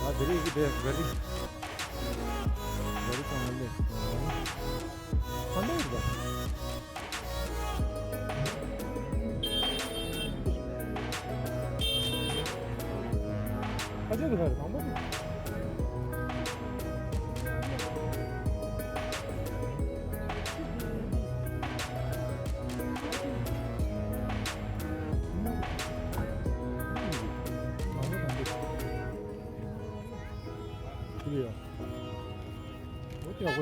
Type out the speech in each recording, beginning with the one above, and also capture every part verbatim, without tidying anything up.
ཨ་དེ་རིང་གི་དེ་ག་རི། ག་རི་ཚང་མ་ལས། ཁ་འདོན་རེད་པ། ཁ་ཆེ་རུ་ཁ་རེད་དང་པོ། ཡག་པོ་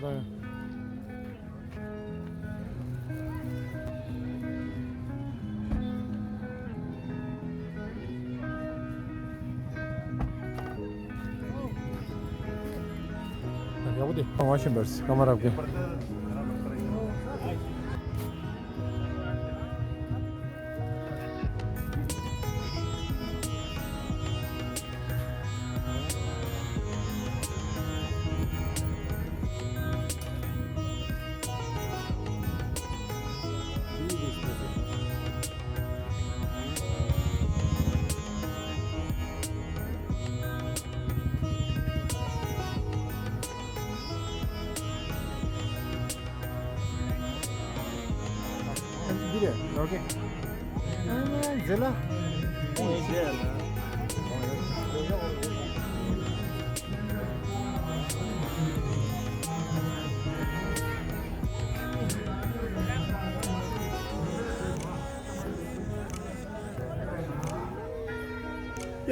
དེ། ཨ་མ་ཤིན་པར་སི་ཀ་མ་རབ་གི། འདི་རེད། ནོར་གི། ཨ་མ་ཛེ་ལ། ཡ།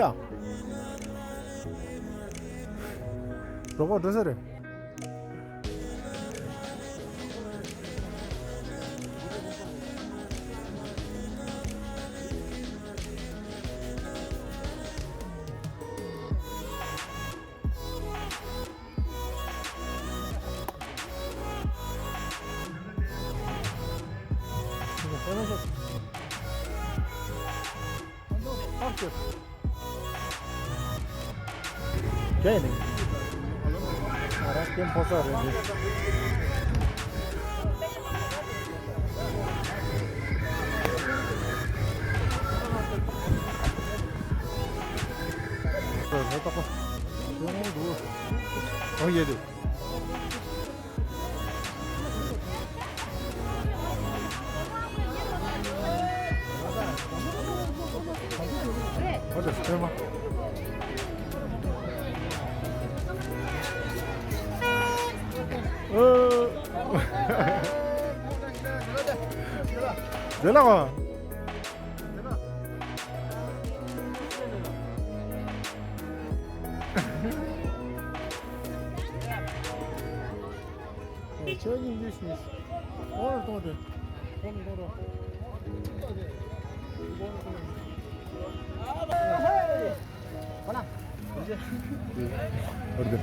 རོགས་པ་འགྲོ་ས་རེད། ཁྱེད་ནི། ང་རང་སྐྱེམས་ཕོ་སར་རེད་འདི། ལ་ལ་ཏོག་པོ། ཨོ་ཡེ་དེ། ཟེར་ལ་བ། ཁྱོད་གཉིས་འདི་ཤེས། གཏོང་རོགས་གཏོང་དེ། གཏོང་རོགས་གཏོང་རོགས། ཧོར་དེ།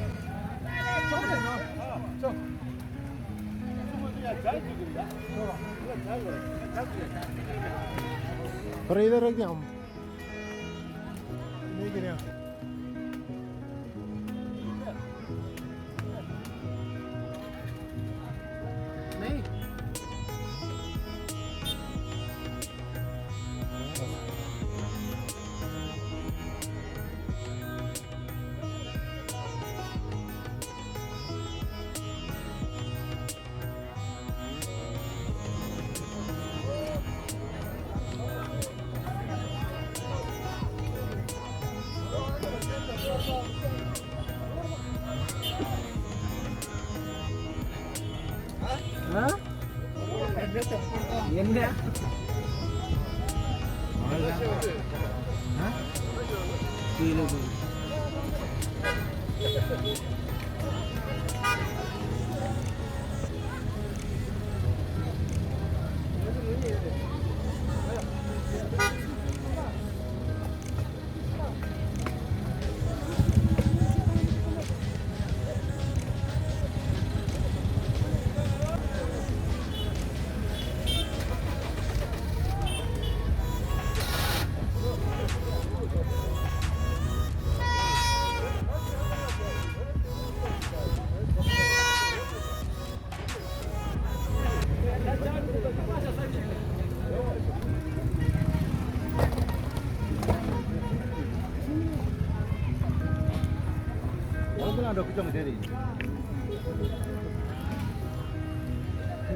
ཁོ་རེ་ཡིན་ན་རེག་དེ་ཨམ། ནས་ཀྱི་རེད། ནས། ཡིན་ནས། ང་འགྲོ་ཁུ་ཅང་དེ་རེད།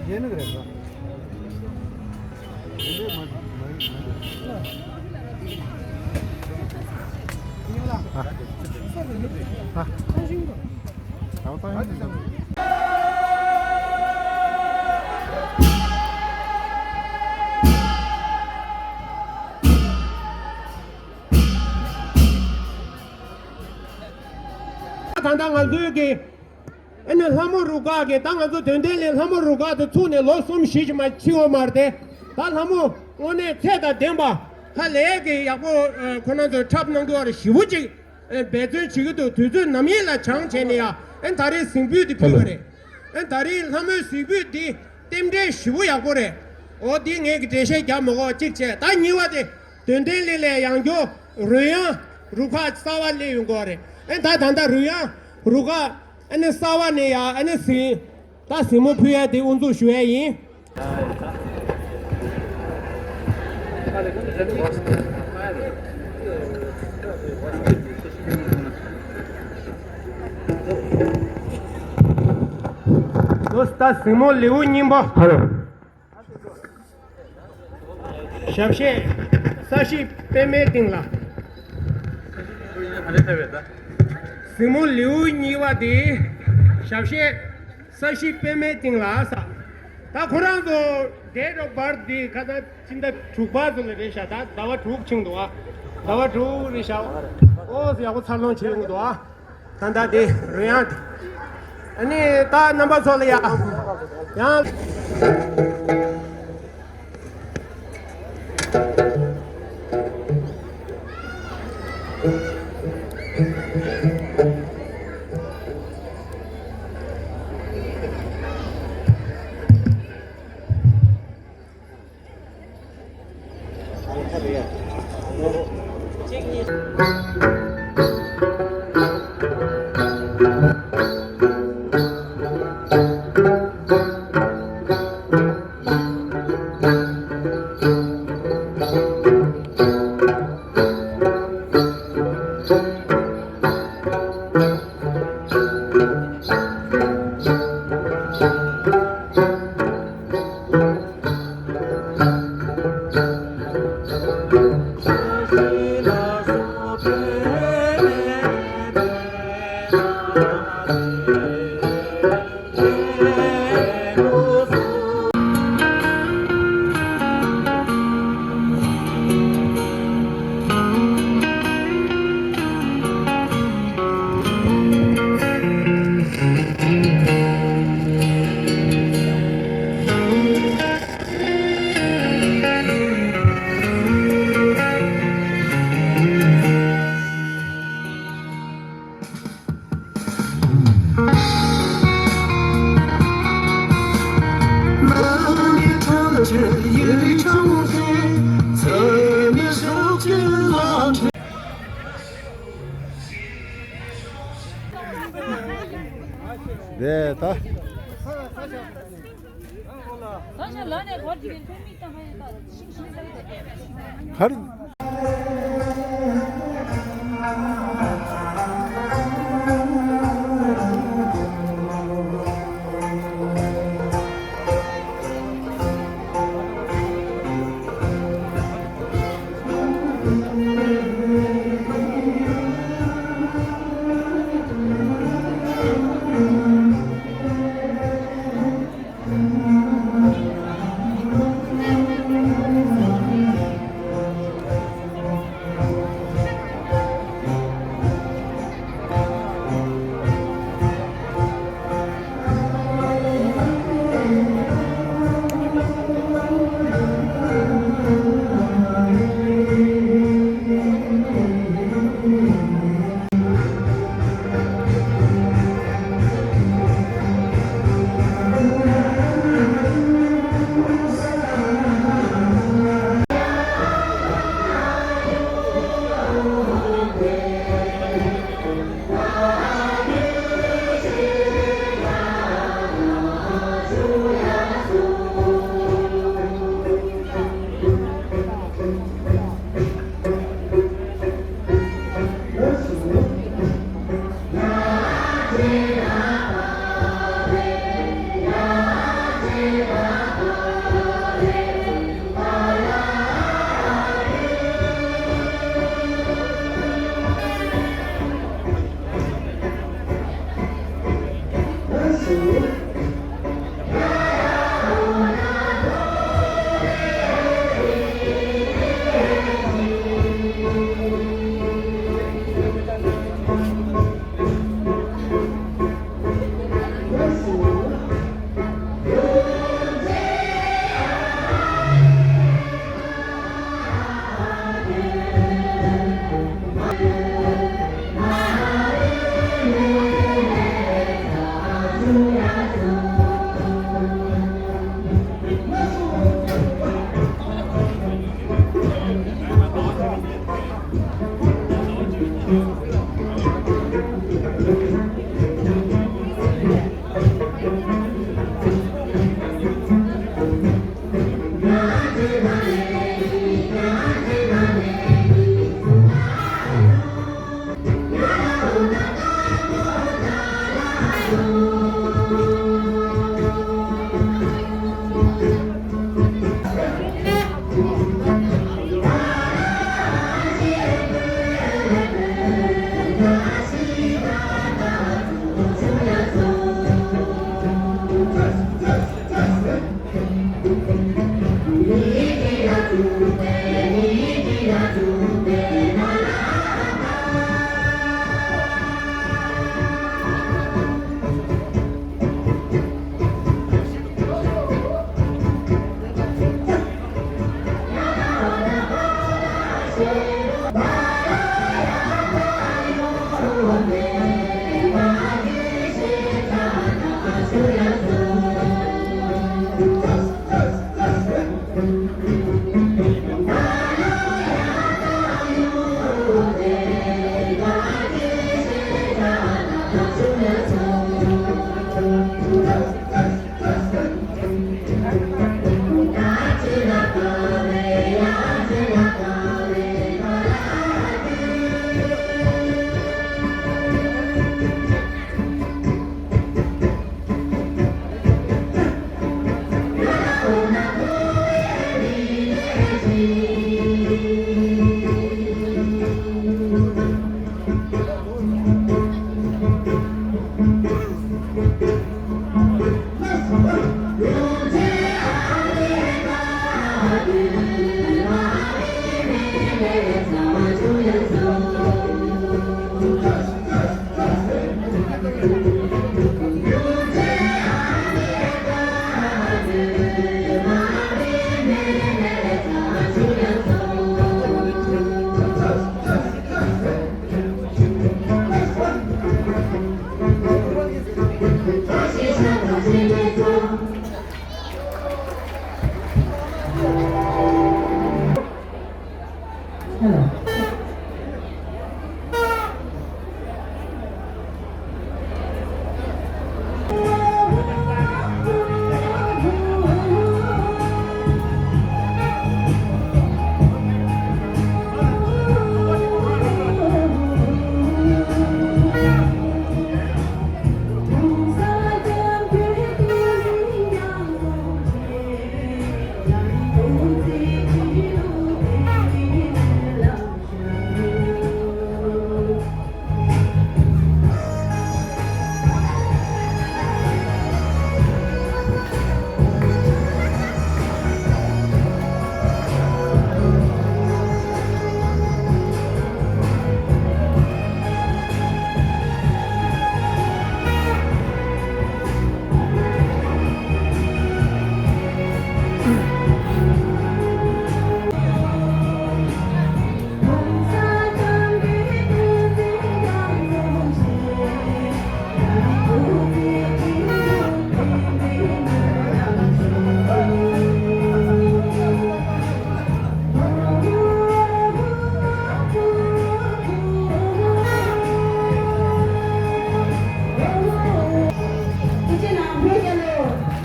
དེ་ནི་རེད་ཟ། ད་ལྟ་ང་ཚོའི་གི་ཨ་ནི་ལྷ་མོ་རུ་ཁག་གི་ད་ང་ཚོ་དོན་ལྡན་གླིང་ལྷ་མོ་རུ་ཁག་དུ་ཚུགས་ནས་ལོ་གསུམ་བཞི་ཞིག་མ་ཕྱིན་པ་མ་རེད་དེ། ད་ལྷ་མོ་དངོས་གནས་ཚད་དང་ལྡན་པ་ཧ་ལས་གི་ཡག་པོ་ཁོ་རང་ཚོས་འཁྲབ་གནང་རྒྱུ་བ་རེ་ཞེ་པོ་ཅིག་འབད་བརྩོན་བྱེད་ཀྱི་འདུག་དུས་ཚོད་ནམ་ཡིན་ལ་སྦྱངས་བྱས་ནས་ཡ་ཨ་ནི་ད་རེས་གཟིགས་འབུལ་དེ་ཕུལ་བ་རེད། ཨ་ནི་ད་རེས་ལྷ་མོའི་གཟིགས་འབུལ་འདི་རྟེན་འབྲེལ་ཞེ་པོ་ཡག་པོ་རེད། འོ་འདི་ངས་གི་འགྲེལ་བཤད་རྒྱག་མི་དགོས་གཅིག་བྱས། ད་གཉིས་པ་དེ་དོན་ལྡན་གླིང་ལས་ཡང་སྐྱར་རོལ་དབྱངས་རུ་ཁག་གསར་པ་སླེབས་ཡོང་གི་རེད། ཨ་ནི་ད་ད་ལྟ་རོལ་དབྱངས་རུ་ཁག་ཨ་ནི་གསར་པ་ནས་ཡ་ཨ་ནི་གཟིགས། ད་གཟིགས་མོ་ཕུལ་ཡ་དེ་དབུ་འཛུགས་ཞུ་ཡ་ཡིན། ལོ་ད་གཟིགས་མོ་ལེའུ་གཉིས་པ། ཧ་ལོ། ཞབས་གཞས་ས་གཞི་པད་མའི་སྟེང་ལ། གཟིགས་མོ་ལེའུ་གཉིས་པ་དེ་ཞབས་གཞས་ས་གཞི་པད་མའི་སྟེང་ལ་ཟེར། ད་ཁོ་རང་ཚོ་date of birth དེ་ཁ་སང་ཕྱི་ཟླ་དྲུག་པ་ཚོ་ལ་རེད་ཤག་ད་ཟླ་བ་དྲུག་ཕྱིན་འདུག་ཨ། ཟླ་བ་དྲུག་རེད་ཤག་ཨོ་ཡག་པོ་འཚར་ལོངས་བྱེད་ཡོང་གི་འདུག་ཨ། ད་ལྟ་དེ་རོལ་དབྱངས་དེ། ཨ་ནི་ད་རྣམ་པ་ཚོ་ལ་ཡ། ཡང་། དེ་ད། གར།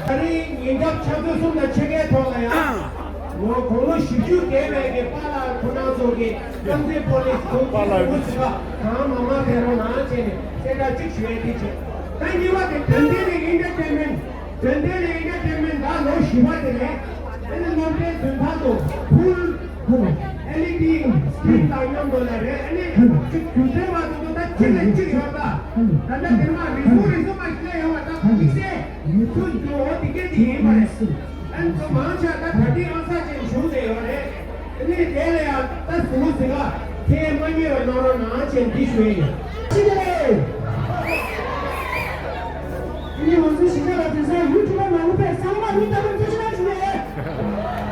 ད་རིང་ཉིན་རྒྱབ་ཆུ་ཚོད་གསུམ་དང་ཕྱེད་ཀའི་ཐོག་ལ་ཡང་ ལོ་དགུང་ལོ་བཞི་བཅུ་བརྒལ་བའི་གི་པཱ་ལགས་ཁོ་རང་ཚོ་གི་རྐང་རྩེད་སྤོ་ལོ་ཚོ་པཱ་ལགས་ཚོ་གང་མང་མང་ཕེབས་རོགས་གནང་བྱས་ནས་གསལ་བསྒྲགས་གཅིག་ཞུ་ཡས་དེ་བྱས། ད་གཉིས་པ་དེ་དོན་ལྡན་ལ་ཨེན་ཊར་ཊེན་མེན་ཊི། དོན་ལྡན་ལ་ཨེན་ཊར་ཊེན་མེན་ཊི་ད་ལོ་བཞི་པ་དེ་རེད། ཨ་ནི་སློབ་གྲྭའི་མདུན་ཐང་དུ་ཕུལ་ཨེལ་ཨི་ཌི་སི་ཀི་རིན་དང་མཉམ་དུ་ལ་རེད། ཨ་ནི་ཅིག་རྒྱུ་མཚན་བ་དེ་ཚོ་ད་གཅིག་ལས་གཅིག་ཡོད་ད། ད་ལྟ་དེ་མ་རེ་ཟུང་རེ་ཟུང་མ་ཞིག་ལ་ཡོང་བ་ད་དམིགས་བསལ་ཡུལ་ཚོ་འགྱུར་འོ་དེ་སྐད་དེ་ཡིན་པ་རེད། ཨ་ནི་ཚོ་མང་ཆེ་ད་ག་དུས་ཨང་ས་ཅན་བྱུང་བསྡད་ཡོད་རེད། དེ་ནས་དེ་ལ་ཡང་ད་གཟིགས་མོ་གཟིགས་ག་ཐེ་མ་ཉེ་བར་གནང་རོགས་གནང་བྱས་འདི་ཞུ་ཡས་ཡིན། ཅི་དེ་རེད། དེ་ནས་ང་ཚོའི་གཞིས་ཆགས་ལ་དེང་སང་ཡུ་ཊུབ་པ་མང་པོ་ཕེབས། ཚང་མ་མི་ལྟ་བུ་ཐུགས་རྗེ་གནང་ཞུ་ཡས།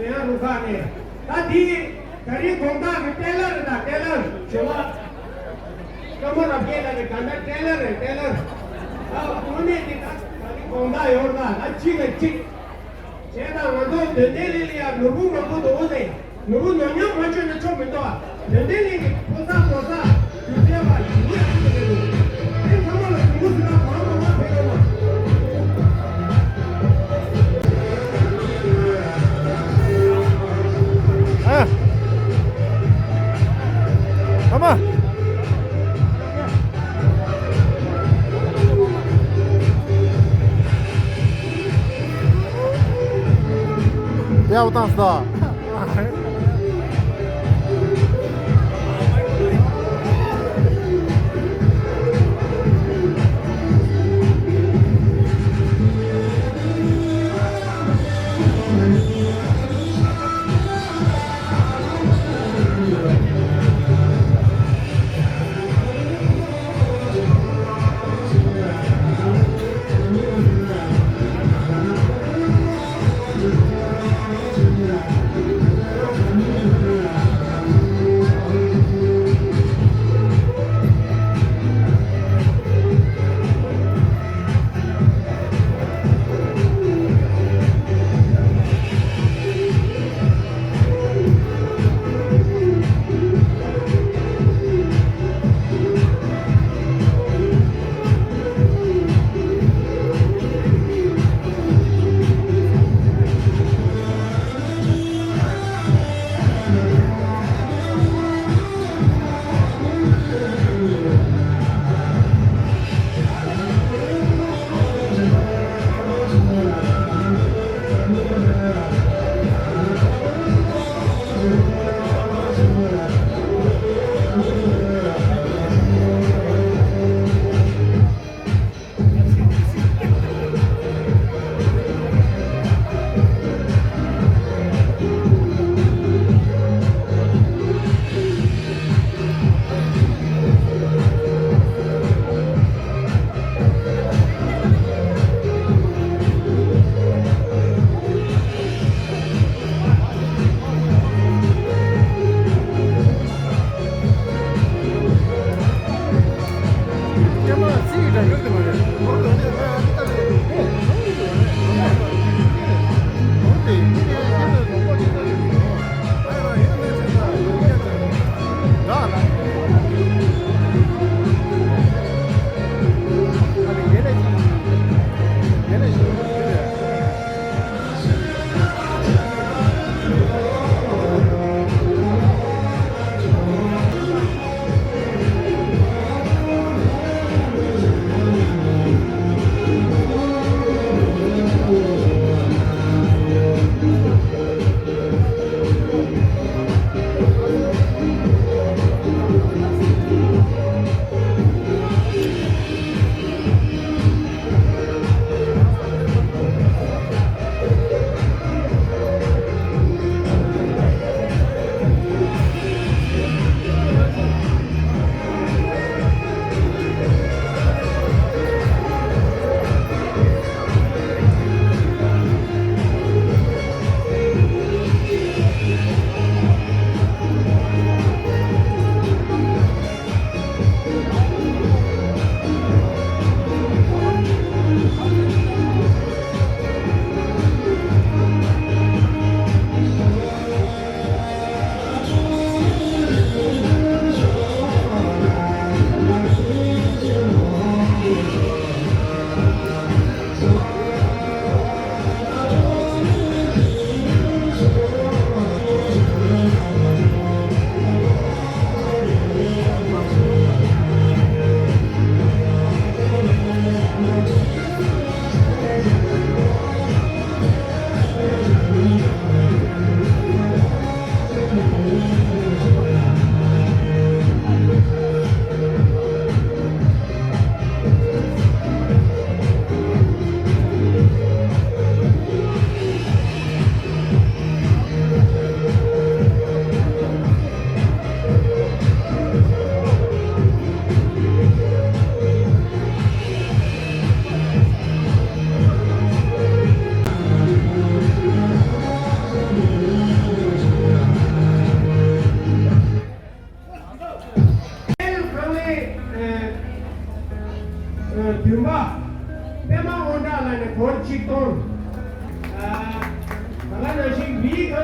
ཡང་རུ་ཁག་ནས་ད་དེ་ད་རེས་དགོང་དག་གི་ཊེ་ལར་རེད། ད་ཊེ་ལར་ཞོ་བ་སྐྱོ་མོ་རབ་རྒྱས་ལགས་ཀྱི་ད་ལྟ་ཊེ་ལར་རེད། ཊེ་ལར། ད་དངོས་གནས་དེ་ད་ད་རེས་དགོང་དག་ཡོང་ད་ད་གཅིག་ལ་གཅིག་བྱས་ད་ང་ཚོ་དོན་ལྡན་གླིང་ལ་ཡང་ནོར་བུ་མང་པོ་འདུག་ཟེར། ནོར་བུ་ཉུང་ཉུང་མ་བཅོས་ན་ཆོག་མི་འདུག་ཨ། དོན་ལྡན་གླིང་གི་ཕོ་གསར་ཕོ་གསར་སྒྱུ་རྩལ་བ་ཡིན་ཡང་ཡིན་གྱི་རེད་འདུག་དེ་ཚང་མ་ལ་གུས་མོ་ཟེར་ན་གང་མང་མང་ཕེབས་ཡོང་ན། ཨ། ཨ་མ། ཡག་པོ་བཏང་སོང་།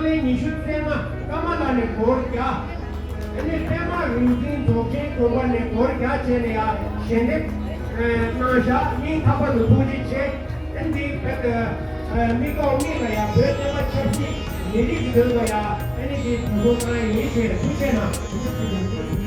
ཉི་ཤུ་རྩ་ལྔ་ཀ་མ་ལ་ནས་སྒོར་བརྒྱ། ཨ་ནི་པད་མ་རིག་འཛིན་རྫོགས་ཆེན་དགོན་པ་ནས་སྒོར་བརྒྱ་བྱས་ནས་ཡ་ཞལ་འདེབས་གནང་བཞག་སྙིང་ཐག་པ་ནས་ཐུགས་རྗེ་ཆེ། ཨ་ནི་འདི་བོད་མི་ཐོག་མི་ལ་ཡ་བོད་བསྟན་པ་ཆབ་སྲིད་མི་རིགས་ཀྱི་དོན་ལ་ཡ་ཨ་ནི་འདི་གུས་ཞབས་གནང་ཡིན་ཞེས་ཐུགས་རྗེ་གནང་།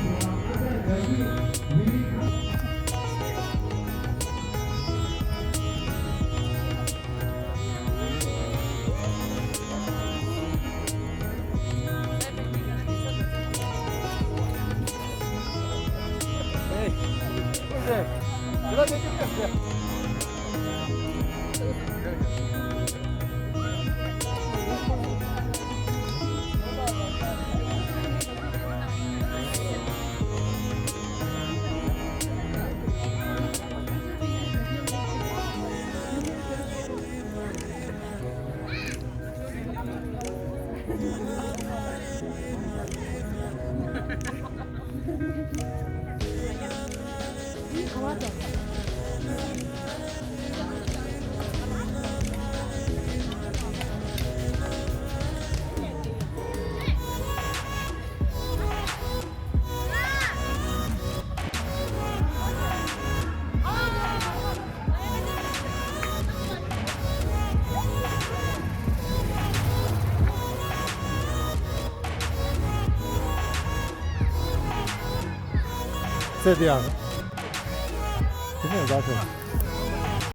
ཚེ་འདི་ཡང་། དེ་ནས་བཟའ་ཆོག